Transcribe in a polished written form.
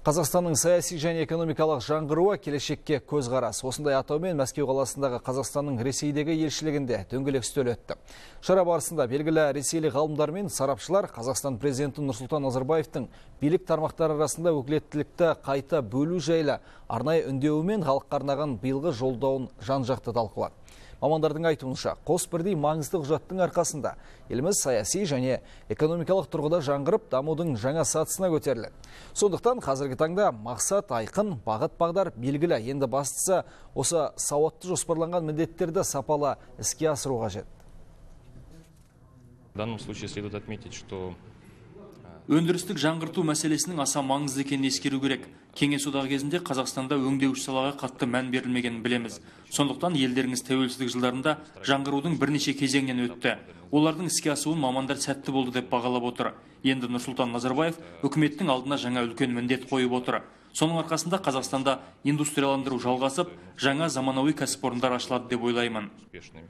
Қазақстанның саяси және экономикалық жаңғыруы — келешекке көзқарас. Осындай атаумен Мәскеу қаласындағы Қазақстанның Ресейдегі елшілігінде дөңгелек үстел өтті. Шара барысында белгілі ресейлік ғалымдар мен сарапшылар Қазақстан президенті Нұрсұлтан Назарбаевтың билік тармақтары арасында өкілеттілікті қайта бөлу жайлы арнайы үндеуі мен халыққа арнаған биылғы жолдауын жан-жақты талқылады. Мамандардың айтуынша, қос бірдей маңызды құжаттың арқасында еліміз саяси және экономикалық тұрғыда жаңғырып, дамудың жаңа сатысына көтерілді. Сондықтан қазіргі таңда мақсат айқын, бағыт бағдар белгілі. Енді бастысы, осы сауатты жоспарланған міндеттерді сапалы іске асыру қажет. В данном случае следует отметить, что Өндірістік жаңғырту мәселесінің аса маңызды екенін ескеру керек. Кеңес одағы кезінде Қазақстанда өңдеуші салаға қатты мән берілмегенін білеміз. Сондықтан елдеріңіз тәуелсіздік жылдарында жаңғырудың бірнеше кезеңінен өтті. Олардың іске асуын мамандар сәтті болды деп бағалап отыр. Енді Нұрсұлтан Назарбаев үкіметтің алдына жаңа үлкен міндет қойып отыр. Соның арқасында Қазақстанда индустрияландыру жалғасып, жаңа заманауи кәсіпорындар ашылады деп ойлаймын. Успешными.